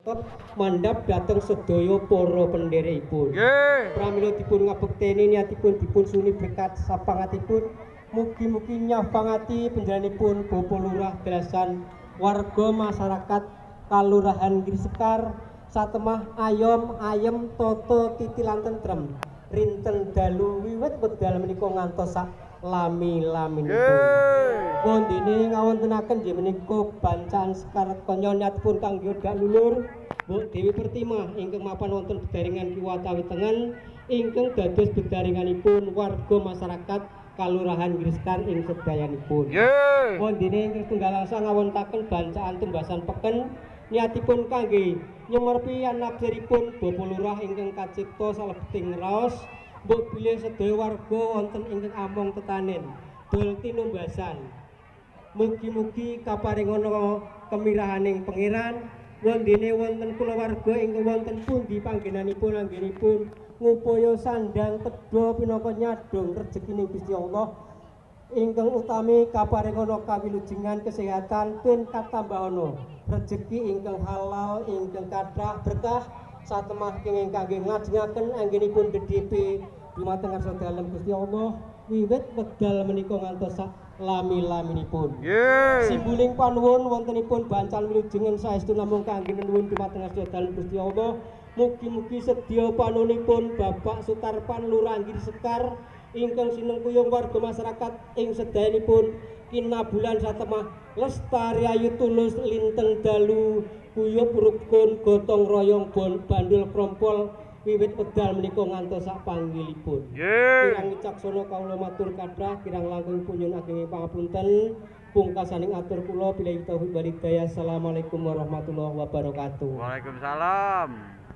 Tetep mandhap dhateng sedaya para pendherekipun. Nggih. Pramila dipun ngabekteni niatipun dipun suni berkat sapangatipun, mugi-mugi nyafangati panjenenganipun Bapak Lurah dalasan warga masyarakat Kalurahan Girisekar satemah ayom ayem tata titi lan tentrem rinten dalu wiwit wekdal menika ngantos sak lami-laminipun. Nggih. Wondene ngawontenaken nggih menika bancaan sekar kanya niatipun kangge gak lulur Mbok Dewi Pertimah ingkang mapan wonten bedaringan kiwa tawi tengen ingkang dados bedaringanipun warga masyarakat Kalurahan Girisekar ing sedayanipun. Nggih. Wondene ingkang setunggal angsa ngawontenaken bancaan tumbasan peken niatipun kangge nyemerpi anabsiripun Bapak Lurah ingkang kacipta salebeting raos mbok bilih sedaya warga wonten ingkang among tetanen dol tinumbasan. Mugi-mugi kaparingana kemirahaning Pangeran. Wondene wonten kulawarga ingkang wonten pundi panggenanipun anggenipun ngupaya sandang tedha pinaka nyadong rejekining Gusti Allah ingkang utami kaparingana kawilujengan kesehatan tun katambahana rejeki ingkang halal ingkang kathah berkah satemah kenging kangge nglajengaken anggenipun DDP dumateng ngarsa dalem Gusti Allah wiwit wekdal menika ngantos sak lami-laminipun. Nggih. Simbuling panuwun wontenipun bancan wilujengan saestu namung kangge nuwun dumateng ngarsa dalem Gusti Allah. Mugi-mugi sedya panunipun Bapak Sutarpan Lurah Girisekar ingkang sinengkuyung warga masyarakat ing sedayanipun kinabulan satemah lestari ayu tulus linteng dalu guyub rukun gotong royong bon bandul krompol wiwit wekdal menika ngantos sak panggilipun. Nggih. Kirang wicaksana kawula matur kathah, kirang langkung punyun ageng pangapunten. Pungkasaning atur kula billahi taufik wal hidayah. Assalamualaikum warahmatullahi wabarakatuh. Waalaikumsalam.